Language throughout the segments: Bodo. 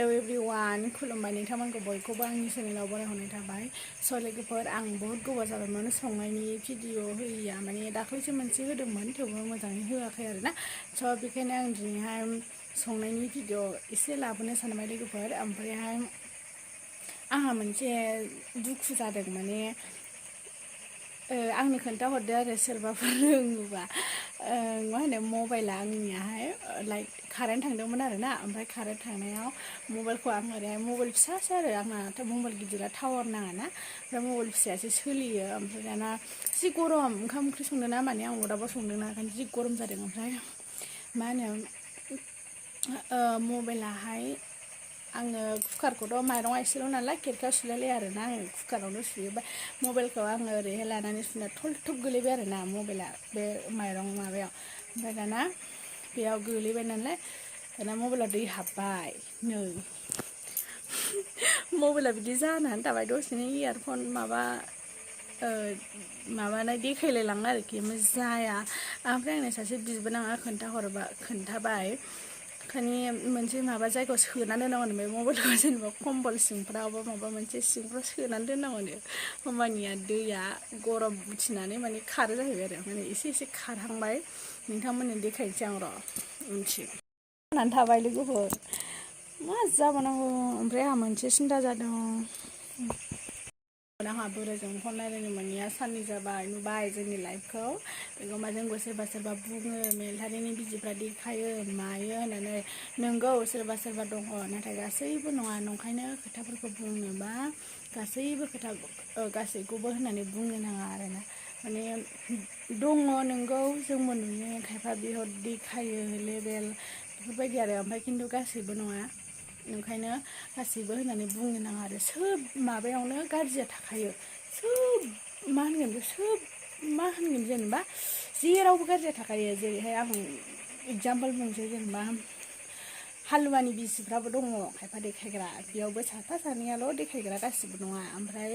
Hello everyone, खुलुमबाय नोंथांमोनखौ बयखौबो आंनि चेनेलाव बरायहरनाय थाबाय। लोगोफोर आं बहुत गोबाव जाबायमोन संनायनि भिडिअ होयैया माने दाख्लैसो मोनसे होदोंमोन थेवबो मोजाङै होआखै आरोना। बेखायनो आं दिनैहाय संनायनि भिडिअ एसे लाबोनो सानबाय लोगोफोर। ओमफ्रायहाय आंहा मोनसे दुखु जादों माने आंनो खोन्थाहरदो आरो सोरबाफोर रोङोबा। मा होनो मबाइला आंनियाहाय लाइक कारेन्ट थांदोंमोन आरोना। ओमफ्राय कारेन्ट थांनायाव मबाइलखौ आं ओरैहाय मबाइल फिसासो आरो आंनाथ' मबाइल गिदिरा टावार नाङाना। ओमफ्राय मबाइल फिसायासो सोलियो। ओमफ्राय दाना जि गरम ओंखाम ओंख्रि संनो ना माने आं अरदाबाव संदोंना ओंखायनो जि गरम जादों। ओमफ्राय मा होनो मबाइलाहाय आङो कुकारखौथ' माइरङा एसेल' नालाय खेरखायाव सुलायलाया आरोना आङो कुकारावनो सुयो। मबाइलखौ आङो ओरैहाय लानानै सुना थल्थब गोलैबाय आरोना मबाइला बे माइरं माबायाव। ओमफ्राय दाना बेयाव गोलैबाय नालाय दाना मबाइलाव दै हाबबाय नै मबाइला बिदि जानानै थाबाय। दसेनो इयारफन माबानाय देखायलायलाङो आरोखि जाया। ओमफ्राय आंनो सासे बिबोनाङा खोन्थाबाय खानि मोनसे माबा जायगायाव सोनानै दोननांगौ बे मबाइलखौ, जेनेबा कम्बल सिंफ्राव बा माबा मोनसे सिंफ्राव सोनानै दोननांगौनो। होमबानिया दैया गरम उथिनानै माने खारो जाहैबाय आरो माने एसे एसे खारहांबाय। नोंथांमोननो देखायनोसै आं र' उनथिं जानानै थाबाय लोगोफोर मा जाबावनांगौ। ओमफ्राय आंहा मोनसे सिन्था जादों, आंहा बोरायजों फन रायलायनो मोनैया साननै जाबाय। नुबाय जोंनि लाइफखौ बेखौबा जोंबो सोरबा बुङो मेलेटारिनि बिजिफ्रा देखायो मायो होननानै। नोंगौ सोरबा दङ, नाथाय गासैबो नङा। नंखायनो खोथाफोरखौ बुंनोबा गासैखौबो होननानै बुंनो नाङा आरोना। माने दङ नोंगौ जोंबो नुयो खायफा बेयाव देखायो लेबेल बेफोरबायदि आरो। ओमफ्राय खिन्थु गासैबो नङा। ओंखायनो गासैबो होननानै बुंनो नाङा आरो। सोब माबायावनो गाज्रिया थाखायो। सोब मा होनगोन जेनेबा जेरावबो गाज्रिया थाखायो। जेरैहाय आं एगजामपोल बुंसै, जेनेबा हालुवानि बिसिफ्राबो दङ खायफा देखायग्रा, बेयावबो साफा सानैयाल' देखायग्रा गासिबो नङा। ओमफ्राय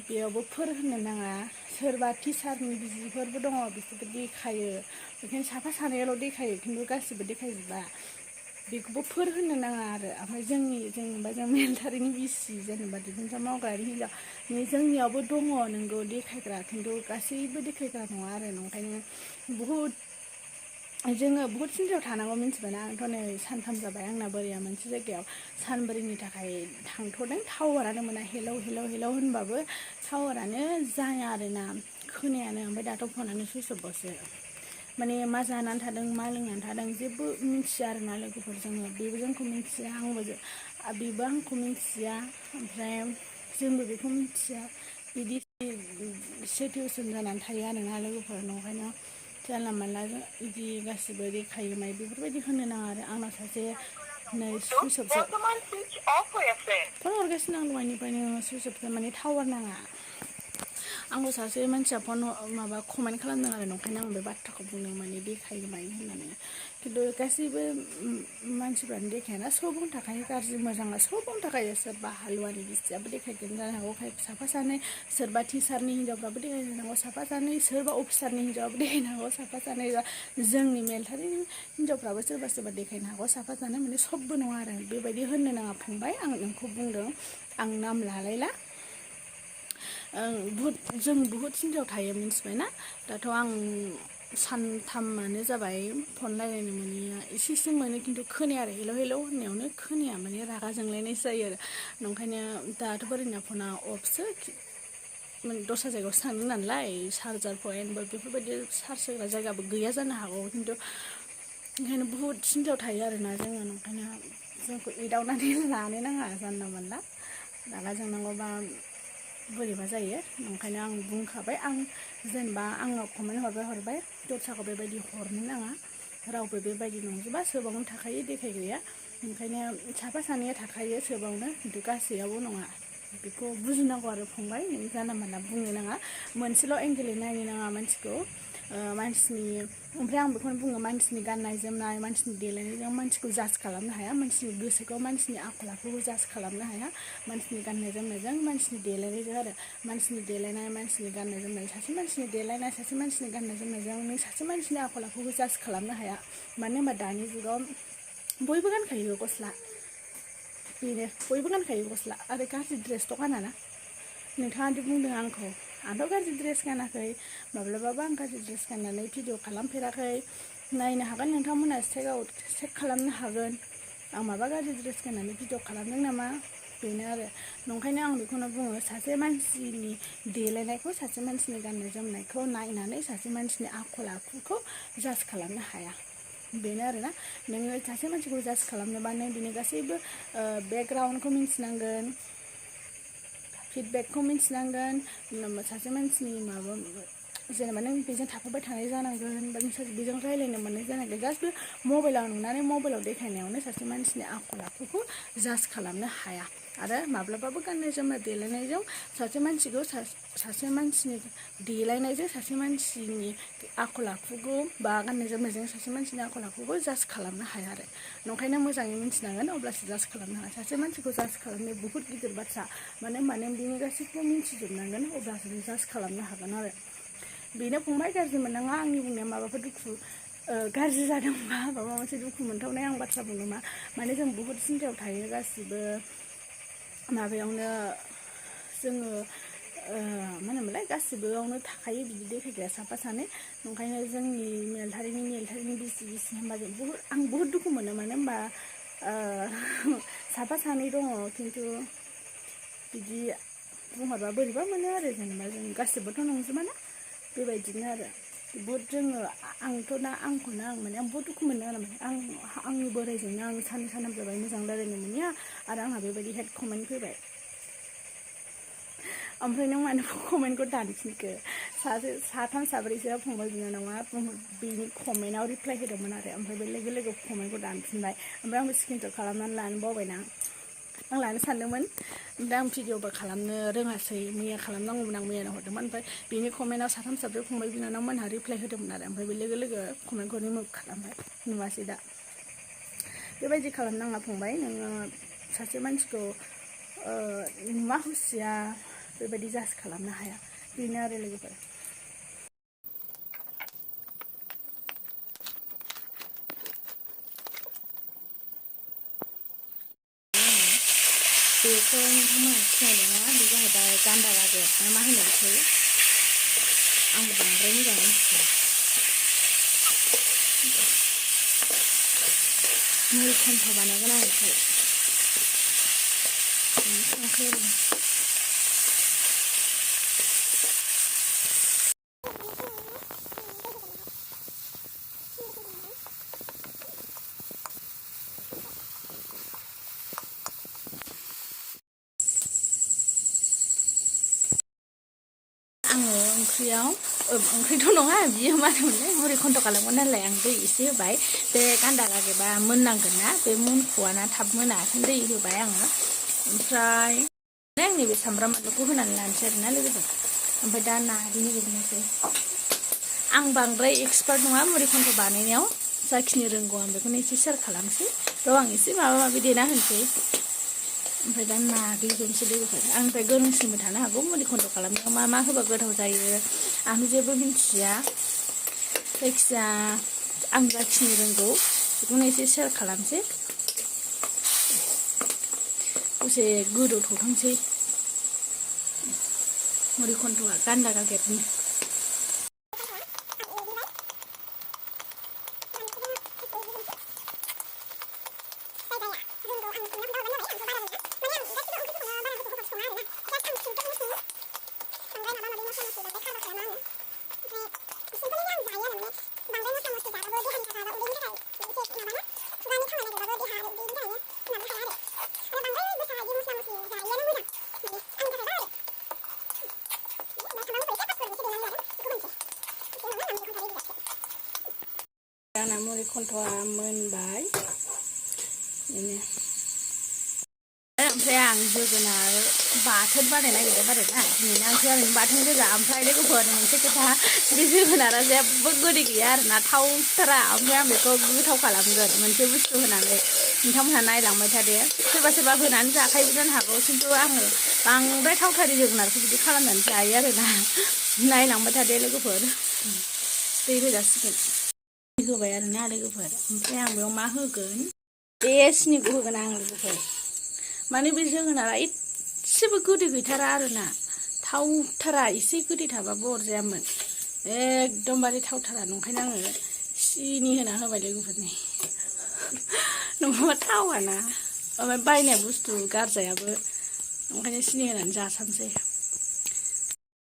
बेयावबो होननो नाङा। सोरबा टिचारनि बिसिफोरबो दङ बिसोरबो देखायो, बेखायनो साफा सानैयाल' देखायो खिन्थु गासिबो देखायजोबा। बेखौबो होननो नाङा आरो। ओमफ्राय जेनेबा जों मिलिटारिनि बिसि जेनेबा डिफेन्सआव मावग्रानि हिनजाव जोंनियावबो दङ नोंगौ देखायग्रा, खिन्थु गासैबो देखायग्रा नङा आरो। ओंखायनो जोङो बुहुद सिन्थायाव थानांगौ मिन्थिबायना। आंथ' नै सानथाम जाबाय आंना बोरैया मोनसे जायगायाव सानब्रैनि थाखाय थांथ'दों। टावारानो मोना, हेलौ होनबाबो टावारानो जाया आरोना, खोनायानो। ओमफ्राय दाथ' फनानो सुइस अफ बावसो। माने मा जानानै थादों मा लोंनानै थादों जेबो मिन्थिया आरोना लोगोफोर। बेबो जोंखौ मिन्थिया, बेबो आंखौ मिन्थिया, ओमफ्राय जोंबो बेखौ मिन्थिया। बिदि सिटुवेसन जानानै थायो आरोना लोगोफोर। ओंखायनो जानला मानला बिदि गासिबो देखायो मायो बेफोरबायदि होनो नाङा आरो। आंनाव सासे नै सुइस अफसो फन हरगासिनो आं दहायनिफ्रायनो सुइस अफसो, माने टावार नाङा। आंखौ सासे मानसिया कमेन्ट खालामदों आरो, ओंखायनो आं बे बाथ्राखौ बुंदों माने देखायो मायो होननानै। खिन्थु गासैबो मानसिफ्रानो देखायाना, सबावनो थाखायो गाज्रि मोजाङा सबावनो थाखायो। सोरबा हालुवानि बिसियाबो देखायगोन जानो हागौ, साफा सानै सोरबा टिचारनि हिनजावफ्राबो देखायनो हागौ साफा सानै, सोरबा अफिसारनि हिनजावाबो देखायनो हागौ साफा सानै, जोंनि मिलिटारिनि हिनजावफ्राबो सोरबा देखायनो हागौ साफा सानै। माने सबबो नङा आरो। बेबायदि होननो नाङा फंबाय, आं नोंखौ बुंदों। आं नाम लालायला। जों बुहुद सिन्थायाव थायो मिन्थिबायना। दाथ' आं सानथामानो जाबाय फन रायलायनो मोनैया। एसे मोनो खिन्थु खोनाया आरो। हेलौ होननायावनो खोनाया, माने रागा जोंलायनायसो जायो आरो। ओंखायनो दाथ' बोरैना फना अफसो, दस्रा जायगायावसो थांदों नालाय चार्जार पइन्ट बेफोरबायदि चार्ज होग्रा जायगाबो गैया जानो हागौ। खिन्थु ओंखायनो बुहुद सिन्थायाव थायो आरोना जोङो। ओंखायनो जोंखौ एदावनानै लानो नाङा जानला मानला। रागा जोंनांगौबा बोरैबा जायो। ओंखायनो आं बुंखाबाय। आं जेनेबा आङो कमेन्ट हरबाय दस्राखौ बेबायदि हरनो नाङा। रावबो बेबायदि नंजोबा, सोबावनो थाखायो देखायग्राया। ओंखायनो साफा सानैया थाखायो सोबावनो, खिन्थु गासैयावबो नङा। बेखौ बुजिनांगौ आरो फंबाय। नों जानला मानला बुंनो नाङा, मोनसेल' एंगेलै नायनो नाङा मानसिखौ। ओमफ्राय आं बेखौनो बुङो, मानसिनि गाननाय जोमनाय मानसिनि देलायनायजों मानसिखौ जाज खालामनो हाया। मानसिनि गोसोखौ मानसिनि आखल आखुखौ जाज खालामनो हाया। मानसिनि गाननाय जोमनायजों मानसिनि देलायनायजों आरो। मानसिनि देलायनाय मानसिनि गाननाय जोमनाय, सासे मानसिनि देलायनाय सासे मानसिनि गाननाय जोमनायजों नों सासे मानसिनि आखल आखुखौ जाज खालामनो हाया। मानो होनबा दानि जुगाव बयबो गानखायो गस्ला। बेनो बयबो गानखायो गस्ला आरो गाज्रि ड्रेसथ' गानाना नोंथाङा दि बुंदों आंखौ आंथ' गाज्रि ड्रेस गानाखै माब्लाबाबो आं गाज्रि ड्रेस गाननानै भिडिअ खालामफेराखै नायनो हागोन नोंथांमोना चेक खालामनो हागोन आं माबा गाज्रि ड्रेस गाननानै भिडिअ खालामदों नामा बेनो आरो नंखायनो आं बेखौनो बुङो सासे मानसिनि देलायनायखौ सासे मानसिनि गाननाय जोमनायखौ नायनानै सासे मानसिनि आखल आखुखौ जाज खालामनो हाया बेनो आरोना नोङो सासे मानसिखौ जाज खालामनोबा नों बिनि गासैबो बेकग्राउन्डखौ मिन्थिनांगोन फिडबेकखौ मिन्थिनांगोन सासे मानसिनि माबा जेनेबा नों बेजों थाफाबाय थानाय जानांगोन बा बेजों रायज्लायनो मोननाय जानांगोन गासिबो मबाइलाव नुनानै मबाइलाव देखायनायावनो सासे मानसिनि आखल आखुखौ जाज खालामनो हाया आरो माब्लाबाबो गाननाय जोमनाय देलायनायजों सासे मानसिनि देलायनायजों सासे मानसिनि आखल आखुखौ बा गाननाय जोमनायजों सासे मानसिनि आखल आखुखौ जाज खालामनो हाया आरो नंखायनो मोजाङै मिन्थिनांगोन अब्लासो जाज खालामनो हाया सासे मानसिखौ जाज खालामनाया बहुद गिदिर बाथ्रा मानो होनबा नों बिनि गासैखौबो मिन्थिजोबनांगोन अब्लासो नों जाज खालामनो हागोन आरो बेनो फंबाय गाज्रि मोननाङा आंनि बुंनाया माबाफोर दुखु गाज्रि जादोंबा माबा मोनसे दुखु मोनथावनाय आं बाथ्रा बुंदों मा माने जों बहुद सिन्थायाव थायो गासिबो माबायावनो जोङो मा होनोमोनलाय गासिबोआवनो थाखायो बिदि देखायग्राया साफा सानै ओंखायनो जोंनि मेलथारिनि बिसि होनबा जों आं बहुद दुखु मोनो मानो होनबा साफा सानै दङ खिन्थु बिदि बुंहरबा बोरैबा मोनो आरो जेनेबा जों गासिबोथ' नंजोबा ना बेबायदिनो आरो बहुद जोङो आंखौनो आं माने आं बहुद दुखु मोनो आरो माने आंनि बोराइजोंनो आं सानथाम जाबाय मोजां रायज्लायनो मोनिया आरो आंहा बेबायदि हेड कमेन्ट फैबाय ओमफ्राय नों मानो कमेन्टखौ दानफिनखो साथाम साब्रैसो फंबाय बिनानावा बेनि कमेन्टआव रिप्लाइ होदोंमोन आरो ओमफ्राय बे लोगो लोगो कमेन्टखौ दानफिनबाय ओमफ्राय आंबो स्क्रिनशट खालामनानै लानो बावबायना आं लानो सानदोंमोन ओमफ्राय आं भिडिअबो खालामनो रोङासै मैया खालामनांगौमोन आं मैयानो हरदोंमोन ओमफ्राय बेनि कमेन्टआव साथाम साब्रै फंबाय बिनानावमोनहा रिप्लाइ होदोंमोन आरो ओमफ्राय बे लोगो लोगो कमेन्टखौ रिमुभ खालामबाय नुवासै दा बेबायदि खालामनाङा फंबाय नोङो सासे मानसिखौ नुवा हुसिया बेबायदि जाज खालामनो हाया बेनो आरो लोगोफोर बेखौ नोंथांमोना सिनायदों नङा बे जाहैबाय गान्दा गागेब ना मा होनो बेखौ आंबो बांद्राय मोजां मिथिया मुरि खन्थ बानायगोन आं बेखौ संख्रि आङो ओंख्रिथ' नङा बियो मा होनोमोनलाय मुरि खन्थ खालामगोन नालाय आं दै एसे होबाय बे गान्दा गागेबा मोननांगोन ना बे मोनख'वाना थाब मोना दै होबाय आङो ओमफ्राय आं नैबे सामब्राम बानलुखौ होनानै लानोसै आरोना लोगोफोर ओमफ्राय दा नाग्लिजोबनोसै आं बांद्राय एक्सपार्ट नङा मुरि खन्थ बानायनायाव जाखिनि रोंगौ आं बेखौनो एसे शेयार खालामसै थ' आं एसे माबा माबि देना होनोसै ओमफ्राय दा नाग्लिजोबनोसै लोगोफोर आंनिफ्राय गोरोंसिनबो थानो हागौ मुरि खन्थ खालामनायाव मा होबा गोथाव जायो आं जेबो मिन्थिया जायखिजाया आं जाखिनि रोंगौ बेखौनो एसे शेयार खालामसै दसे गोदौथ'थोंसै मुरि खन्थआ गान्दा गागेबनि आंना मुरि खन्थआ मोनबाय बेनो ओमफ्राय आं जोगोनार बाथोन बानायनो नागिरदों आरोना दिनैना ओंख्रिया ओरैनो बाथोन गोजा ओमफ्राय लोगोफोर मोनसे खोथा बे जोगोनारा जेबो गोदै गैया आरोना थावथारा ओमफ्राय आं बेखौ गोथाव खालामगोन मोनसे बुस्थु होनानै नोंथांमोनहा नायलांबाय थादो सोरबा होनानै जाखायोबो जानो हागौ खिन्थु आङो बांद्राय थावथारि जोगोनारखौ बिदि खालामनानै जायो आरोना नायलांबाय थादो लोगोफोर दै होजासिगोन होबाय आरोना लोगोफोर ओमफ्राय आं बेयाव मा होगोन बे सिनिखौ होगोन आं लोगोफोर माने बे जोगोनारा एसेबो गोदै गैथारा आरोना थावथारा एसे गोदै थाबाबो अरजायामोन एकदमबारे थावथारा नंखायनो आङो सिनि होना होबाय लोगोफोरनि नङाबा थावाना ओमफ्राय बायनाय बुस्थु गारजायाबो ओंखायनो सिनि होनानै जासाबसै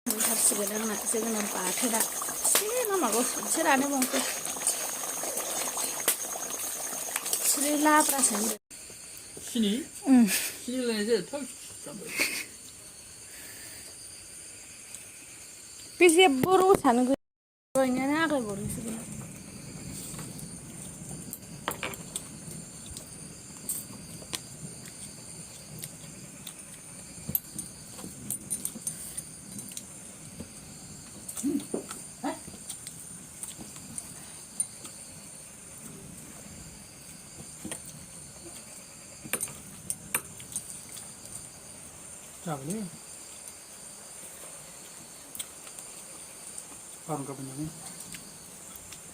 मोनथारसिगोन आंना जोगोनार बाथोना एसे नांबावगौ एसे रानहोबावनोसै एसे लाब्रासो होनदों सिनि सिनि होलायनोसै थाव जाबाय बे जेबो रसानो गैयानो आग्लायबावदोंसो जाबायलै बारहुंखा फैनानै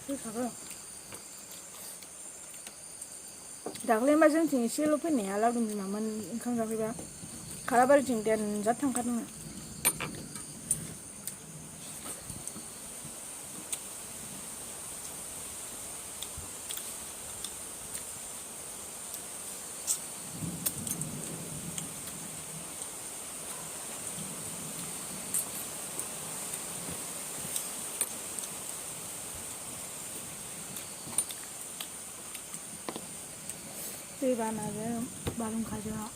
होखागोन दाख्लैबा जोंथिं एसेल' फैनाया लावदुम बिमामोन ओंखाम जाफैबा खालाबारिथिं देनजार थांखादोंमोन दैबानाजों बारहुंखाजों